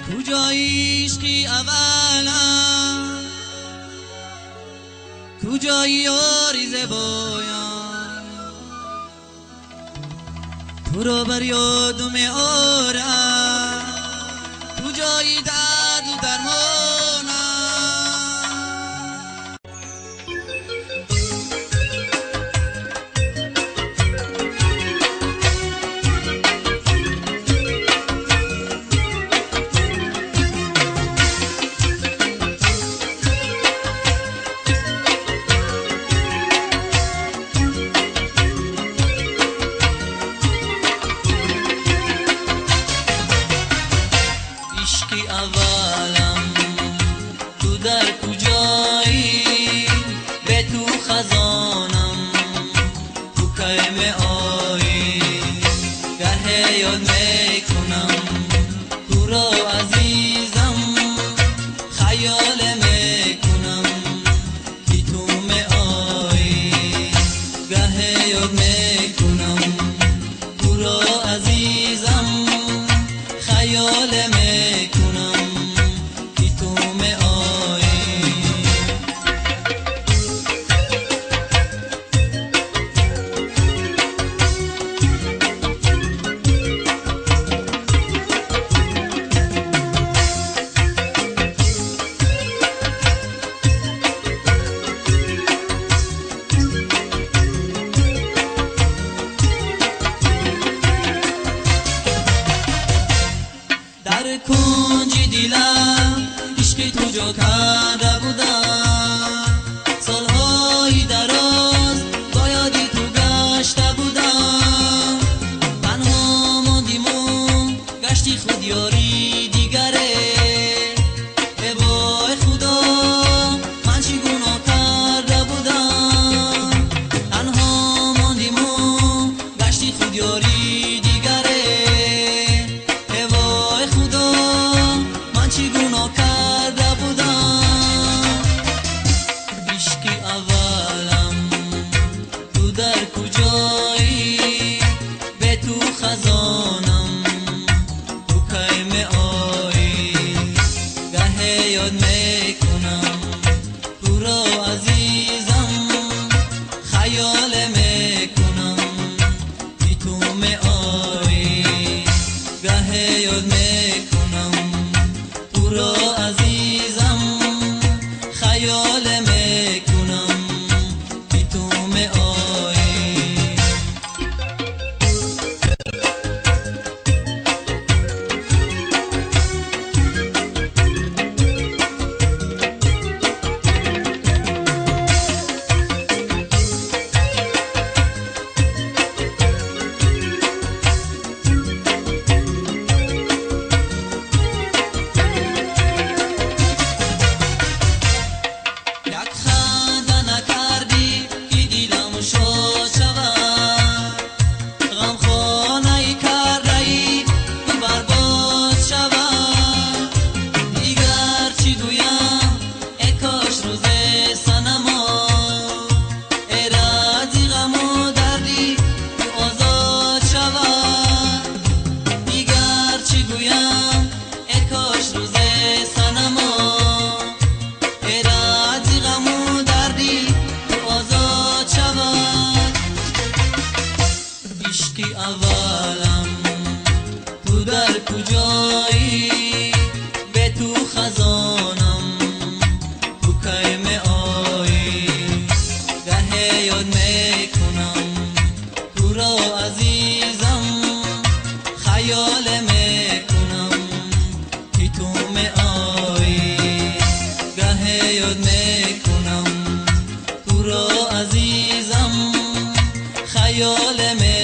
کجایی عشقی اولم، کجایی یاری زبایم، تو را بر یادم آرم، کجایی درد و درمانم. عشقی اولم تو در کجایی، به تو خزانم تو کی می آیی، گه یاد میکنم تو را عزیزم، خیال میکنم که تو می آیی، گه یاد میکنم تو را عزیزم، خیال میکنم که تو می آیی. در کنج دلم عشق تو جا کرده بودم، سالهای دراز با یادی تو گشته بودم، تنها ماندیم و گشتی خود یاری دیگره، ای وای خدا من چی گناه کرده بودم، تنها ماندیم و گشتی خود یاری دیگره، ای وای خدا من چی گناه کرده بودم. عشقی اولم تو در کجایی، به تو خزانم تو کی می آیی، گه یاد میکنم تو را عزیزم، خیال میکنم که تو می آیی، گه یاد میکنم تو را عزیزم، خیال میکنم که تو می آیی. یک خنده نکردی که دلم شاد شود، غمخانه کرده ای تو برباد شود، دیگر چی گویم ای کاش روز صنما، ای رازی غم و دردی تو آزاد شود، دیگر چی گویم ای کاش روز صنما، ای رازی غم و دردی تو آزاد شود. عشقی اولم تو در کجایی، به تو خزانم تو کی می آیی، گه یاد میکنم تو را عزیزم، خیال میکنم که تو می آیی، گه یاد میکنم تو را عزیزم، خیال میکنم.